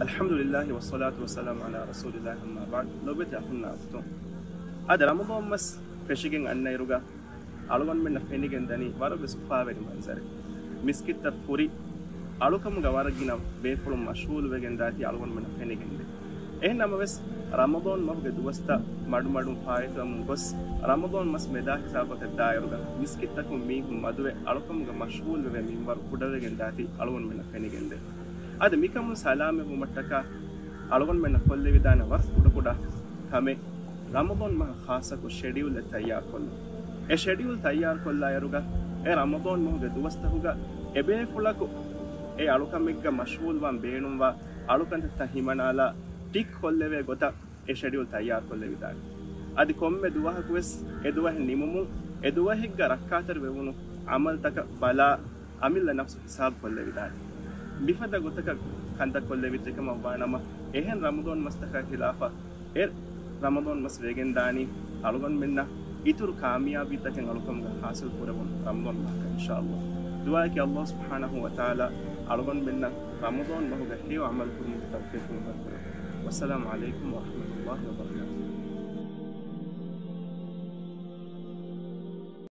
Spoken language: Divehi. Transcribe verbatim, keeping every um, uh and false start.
އަލްޙަމްދުލިއްލާހި ވައްޞަލާތު ވައްސަލާމު ޢަލާ ރަސޫލިއްލާހި އައްމާ ބަޢްދު. ލޮބުވެތި އަޚުންނާ އުޚްތުން، އަދި ރަމަޟާން މަސް ފެށިގެން އަންނައިރުގަ އަޅުގަނޑުމެންނަށް ފެނިގެން ދަނީ ވަރަށް ވެސް އުފާވެރި މަންޒަރެއް. މިސްކިތްތައް ފުރި، އަޅުކަމުގަ ވަރަށް ގިނަ ބޭފުޅުން މަޝްޣޫލުވެގެން ދާތީ އަޅުގަނޑުމެންނަށް ފެނިގެންދޭ. އެހެން ނަމަވެސް، ރަމަޟާން މަހުގެ ދުވަސްތައް މަޑުމަޑުން ފާއިތުވަމުން ގޮސް، ރަމަޟާން މަސް މެދާ ހިސާބަކަށް ދާއިރުގަ މިސްކިތްތަކުން މީހުން މަދުވެ، އަޅުކަމުގަ މަޝްޣޫލުވެވޭ މިންވަރު ކުޑަވެގެން ދާތީ އަޅުގަނޑުމެންނަށް ފެނިގެންދޭ. އަދި މިކަމުން ސަލާމަތްވުމަށްޓަކާ އަޅުގަނޑުމެންނަށް ކޮށްލެވިދާނެ ވަރަށް ކުޑަކުޑަ ކަމެއް، ރަމަޟާން މަހަށް ޚާއްޞަކޮށް ޝެޑިއުލްއެއް ތައްޔާރުކޮށްލުން. އެ ޝެޑިއުލް ތައްޔާރުކޮށްލާއިރުގަ، އެ ރަމަޟާން މަހުގެ ދުވަސްތަކުގަ އެބޭފުޅަކު އެ އަޅުކަމެއްގަ މަޝްޣޫލްވާން ބޭނުންވާ އަޅުކަންތައްތައް ހިމަނާލާ ޓިކް ކޮށްލެވޭ ގޮތަށް އެ ޝެޑިއުލް ތައްޔާރުކޮށްލެވިދާނެ. އަދި ކޮންމެ ދުވަހަކުވެސް އެ ދުވަހެއް ނިމުމުން އެ ދުވަހެއްގަ ރައްކާތެރި ވެވުނު ޢަމަލްތަކަށް ބަލާ، އަމިއްލަ ނަފްސު ހިސާބު ކޮށްލެވިދާނެ. މިފަދަ ގޮތަކަށް ކަންތައް ކޮށްލެވިއްޖެކަމަށް ވާނަމަ، އެހެން ރަމަޟާން މަސްތަކާ ޚިލާފަށް އެ ރަމަޟާން މަސް ވެގެން ދާނީ އަޅުގަނޑުމެންނަށް އިތުރު ކާމިޔާބީތަކެއް އަޅުކަމުގަ ޙާޞިލް ކުރެވުން ރަމަޟާން މަހަކަށް އިންޝާﷲ. ދުޢާއަކީ ﷲ ސުބްޙާނަހޫ ވަތަޢާލާ އަޅުގަނޑުމެންނަށް ރަމަޟާން މަހުގަ ހެޔޮ ޢަމަލު ކުރުމުގެ ތައުފީޤު މިންވަރު ކުރެވުން. ވައްސަލާމު ޢަލައިކުމް ވަރަޙްމަތުﷲ ވަބަރަކާތުހު.